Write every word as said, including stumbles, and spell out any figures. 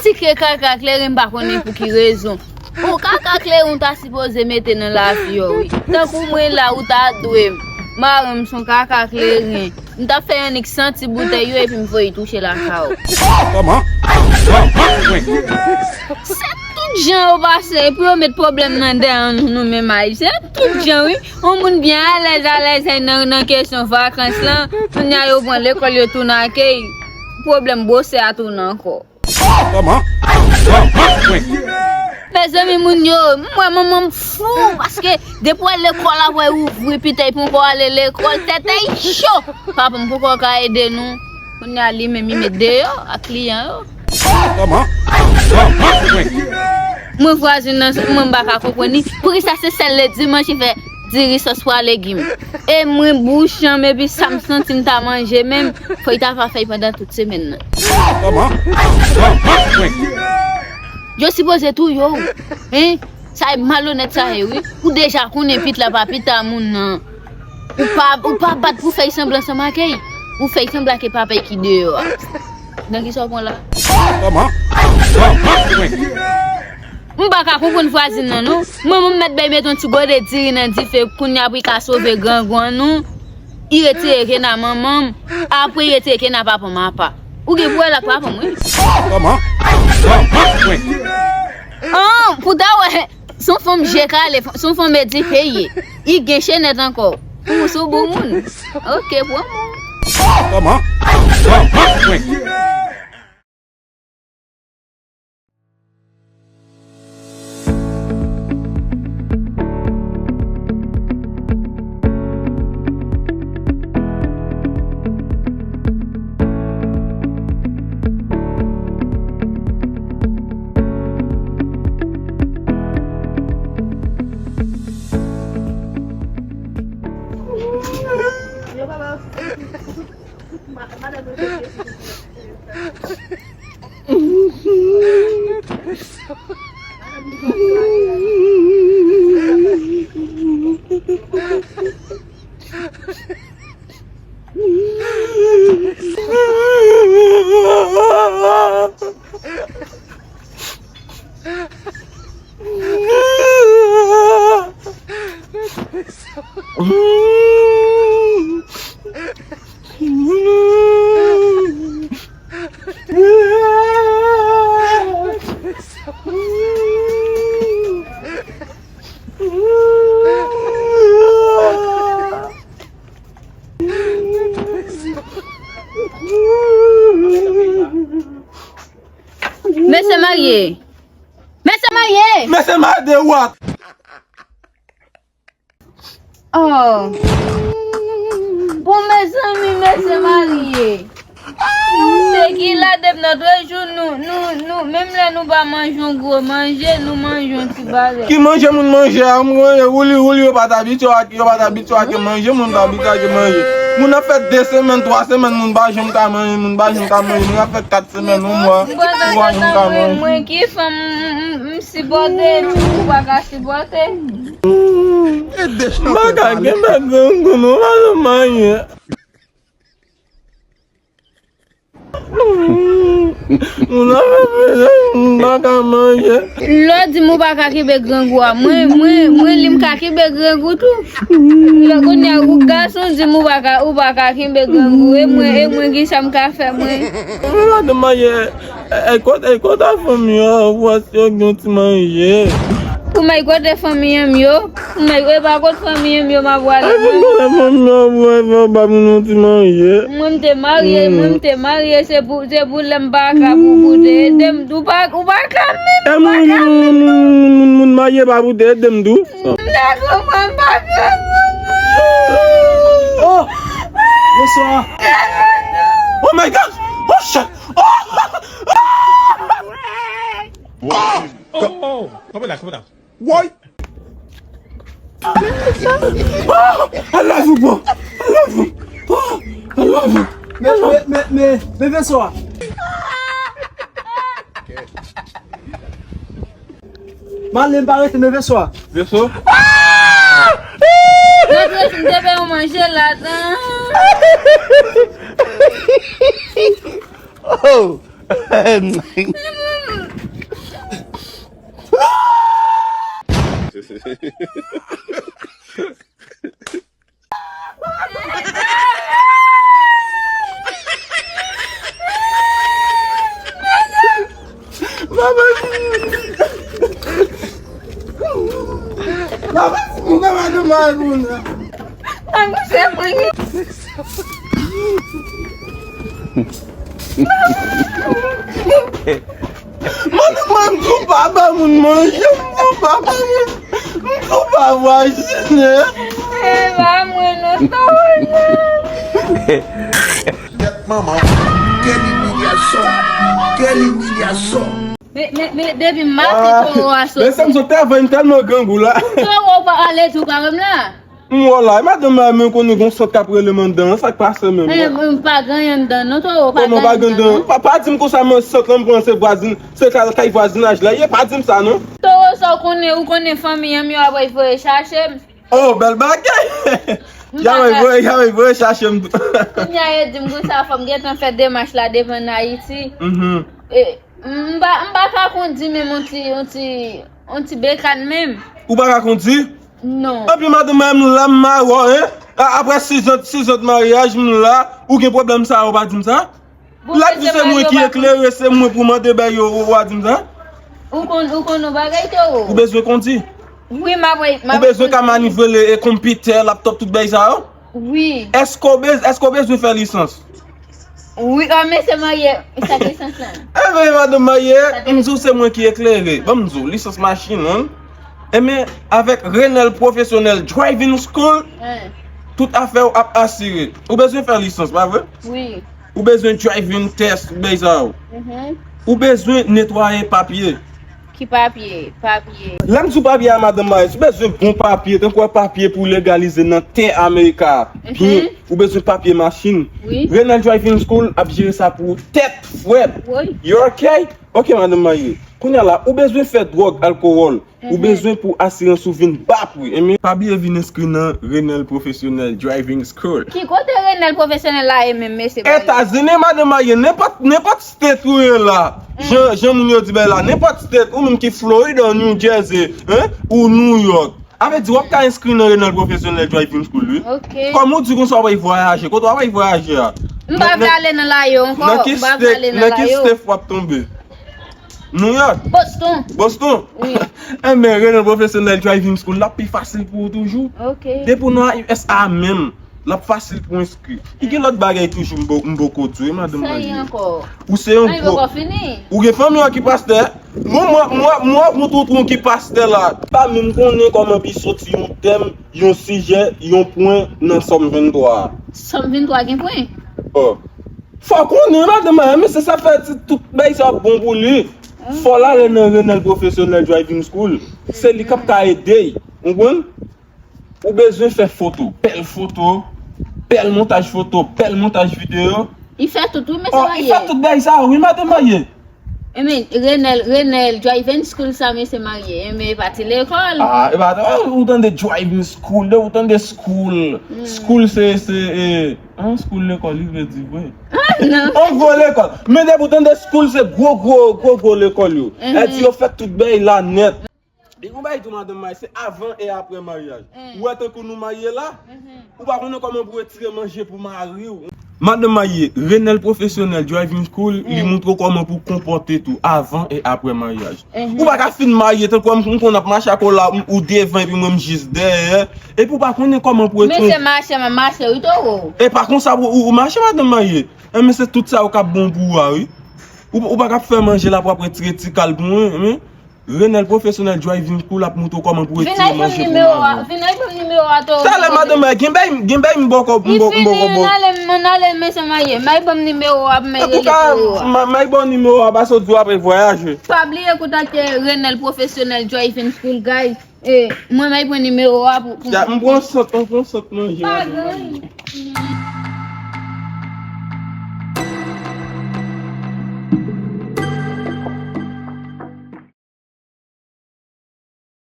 Ti kre kaka kleren, m pa konnen pou ki rezon. Yon kaka kleren ou ta sipoze mete nan lavi w, wi. Tankou mwen la, ou ta dwe m. Marenn m se yon kaka kleren. M t ap fè annik santi boutèy yo epi m voye touche lakay ou. Kòman? Kòman? Se tout jan yo pase pou yo met pwoblèm nan dèyè nou, nou menm Ayisyen. Se tout jan, wi. Yon moun byen alèz, alèz nan, nan kesyon vakans lan. Kounye a yo pran lekòl, yo tounen akèy. Pwoblèm bosè a tounen ankò. Kòman? Kòman? Mezanmi, moun yo, m wè manman m fou, paske depi w al lekòl, apre ouvri pitèy pou w ale lekòl, tèt ay cho. Papa m poko ka ede nou. Kounye a li menm, li met deyò ak kliyan yo. Kòman? Kòman? Mwen vwazin nan, mwen m pa ka konprann li. Poukisa se sèl le dimanch li fè diri sòs pwa legim? E mwen bouch an, epi sa m santi m ta manje menm, fò l ta va fè l pandan tout semèn nan. Kòman? Kòman? Yo sipoze touye w, hein? Sa e malonèt sa ye, wi. Ou deja konnen pit la pa pita moun nan. Ou pa, ou pa bat pou fè sanblan ansanm ak li. Ou fè sanblan ke papa ki deyò a. Nan ki sa w pran la? Kòman? Kòman? M pa ka konprann vwazin nan, non. Manman m mèt bay met yon ti gode diri nan dife, kounye a pou l ka sove grangou an nou. Li retire kena manman m, apre li retire kena papa m apa. Ou gen pwoblèm ak papa m, wi. Kòman? Kòman? An, pou ta wè, se yon fanm je kale, se yon fanm edike ye. Li gen chenèt ankò. Ou se yon bon moun. Ok, pran moun. Kòman? Kòman? Mesye marye! Mesye marye! Mesye marye de wat? Oh. Bon, mezanmi, mesye marye. Se ki la depi nan de jou, nou, nou, nou, menm lè nou pa manje yon gwo manje, nou manje yon ti bagay. Ki manje moun manje a? M konnen wouli, wouli, yo pa t abitye ak, yo pa t abitye ak manje, moun pa abitye ak manje. Moun ap fè de semèn, twa semèn, moun pa janm ka manje, moun pa janm ka manje, moun ap fè kat semèn, yon mwa, twa moun ka manje. Mwen ki fanm, m, m, m sipòte, ou pa ka sipòte. M pa ka kenbe grangou non, m pa janm manje. Moun nan fè peze, m pa ka manje. Lè w di m ou pa ka kenbe grangou a, mwen, mwen, mwen li m ka kenbe grangou tou. Lè kounye a ou gason di m ou pa ka, ou pa ka kenbe grangou, e mwen, e mwen ki sa m ka fè mwen? Mwen pa te manje, e, e, kote, e kote fanmi an, ou wè si yo gen yon ti manje. Ou mèt kote fanmi an m yo? Mwen, e pa kot fanmi m yo m ap prale. Ay, mwen, mwen, mwen, mwen, mwen, ba moun yon ti manje. Mwen, m te marye, mwen, m te marye, se pou, se pou lè m pa ka pou, pou te ede m tou, pa, ou pa ka menm, ou pa ka menm. Moun, moun, moun, moun marye pa pou te ede m tou. M te konprann, m pa fè moun. Oh, bonswa. Oh my God. Oh, shit. Oh. Oh, oh, oh. Come on now, come on now. Woy! Ah, I love you, bro. I love you. Oh, I love you. Men, men, men, men, men veso a. M ale, m pa rete, men veso a. Veso? Mwen te fin te fè yon manje ladan. Oh! M Papa, papa, papa, papa, papa. Mwen, mwen, m tou pa ba moun manje, m tou pa ba moun, m tou pa vwazine. E ba mwen non, sa w ye? Tèt manman, quelle humiliation, quelle humiliation. Men, men, men, depi maten towo a soti. Men sa m sot te avè m tèlman grangou la. Towo pa ale tou kare m la. M wè w la, e madanm Maye, men konnen gon sòt k ap rele m anndan an, sa k pase menm? Men, men, pa gen anyen anndan non, towo, pa gen anyen anndan non. Pa, pa di m konsa, men sòt lan m pran se vwazin, se kay, kay vwazinaj la ye, pa di m sa non. Towo, sa w konnen, ou konnen fanmi an m yo ap voye chache m. Oh, bèl bagay! Y ap voye, y ap voye chache m tou. Kounye a yo di m konsa, fò m gentan fè demach la depi ann Ayiti. Mhm. E, m pa, m pa ka kondi menm yon ti, yon ti, yon ti bekàn menm. Ou pa ka kondi? Non. Anpi madanm Maye, m la m mawon, hein? A, apre sizant, sizant maryaj, m la, ou gen pwoblèm sa, ou pa di m sa? L ap di se mwen ki eklere, se mwen pou mande bay yo, ou pa di m sa? Ou konn, ou konn yon bagay, Towo? Ou bezwen kondi? Wi, m ap, m ap. Ou bezwen ka manivele e konpitè, laptòp, tout bay sa yo? Wi. Èske w bez-, èske w bezwen fè lisans? Wi, an, men se marye, sa lisans lan. Enben, madanm Maye, m di w se mwen ki eklere. Ban m di w, lisans machin, hein? Enben, avèk Renel Professional Driving School, tout afè w ap asire. Ou bezwen fè lisans, pa vre? Wi. Ou bezwen driving test, bay sa yo. Mhm. Ou bezwen netwaye papye. Ki papye? Papye. Lè m di w papye a, madanm Maye, si w bezwen bon papye, tankou papye pou legalize nan tè Amerika a, byen, ou bezwen papye machin. Wi. Renel Driving School ap jere sa pou ou tèt frèt. Wi. You okay? Ok, madanm Maye. Kounye a la, ou bezwen fè dwòg, alkowòl. Ou bezwen pou asirans ou vin ba pri. Enben, pa bliye vin enskri nan Renel Professional Driving School. Ki kote Renel Professional la ye menm, mesye Maye? Etazini, madanm Maye, nenpòt, nenpòt state ou ye la. Jan, jan moun yo di bay la, nenpòt state, ou menm ki Florida, New Jersey, hein, ou New York. A vle di, w ap ka enskri nan Renel Professional Driving School, wi. Ok. Kòm ou di konsa w ap vwayaje, kote w ap vwayaje a? M pa vle ale nan layo ankò, m pa vle ale nan layo. Nan ki state w ap tonbe? New York? Boston. Boston? Wi. Enben, Renel Professional Driving School, l ap pi fasil pou ou toujou. Ok. Depi w nan U S A menm, l ap fasil pou enskri. E gen lòt bagay toujou m po-, m poko di w, madanm Maye. Sa ye ankò? Ou se yon gwo. Ou gen fanmi w ki pastè? Mwen, mwen, mwen, mwen, mwen, mwen, mwen ki pastè la. Pa menm konnen kòman pou soti yon tèm, yon sijè, yon pwen nan Sòm venntwa a. Sòm venntwa gen pwen? Oh. Fò w konnen, madanm Maye, men se sa fè ti tout bagay sa bon pou li. Fò l ale nan Renel Professional Driving School. Se li k ap ka ede l. Ou konprann? Ou bezwen fè foto, bèl foto, bèl montaj foto, bèl montaj videyo. Li fè tout, wi, mesye Maye. Oh, li fè tout bagay sa, wi, madanm Maye. Enben, Renel, Renel Driving School sa, mesye Maye. Enben, e pa ti lekòl. Ah, e pa, oh, ou tande driving school, de ou tande school. School se, se, eh, an school lekòl, li vle di vre. Ah, non. On gwo lekòl. Men depi ou tande school, se gwo, gwo, gwo, gwo lekòl yo. E di yo fè tout bagay la nèt. E gon bagay tou, madanm Maye, se avan e apre maryaj. Ou wè tankou nou marye la, ou pa konnen kòman pou retire manje pou mari w. Madanm Maye, Renel Professional Driving School, li montre w kòman pou w konpòte tou avan e apre maryaj. Ou pa ka fin marye tankou m, m konn ap mache ak ou la, ou devan epi mwen m jis dèyè. Epi ou pa konnen kòman pou retire. Men se mache, m ap mache, wi, Towo. E pa konsa ou, ou, ou mache, madanm Maye. Enben se tout sa yo k ap bon pou ou a, wi. Ou, ou pa ka ap fè manje la pou ap retire ti kal pou mwen, wi. Renel Professional Driving School ap montre w kòman pou retire manje pou mari w. Vin ak nimewo a, vin ak nimewo a, Towo. Talè, madanm Maye, gen bay, gen bay m bòkò, m bòkò, m bòkò. Li fini, ann ale, ann ale, mesye Maye. May ban m nimewo a pou m rele Towo a. Antouka, may ban w nimewo a, pase w di w ap vwayaje. Pa bliye kontakte Renel Professional Driving School, guys. E, mwen may pran nimewo a pou, pou. Ya, m pran sant, m pran sant manje. Pa gen.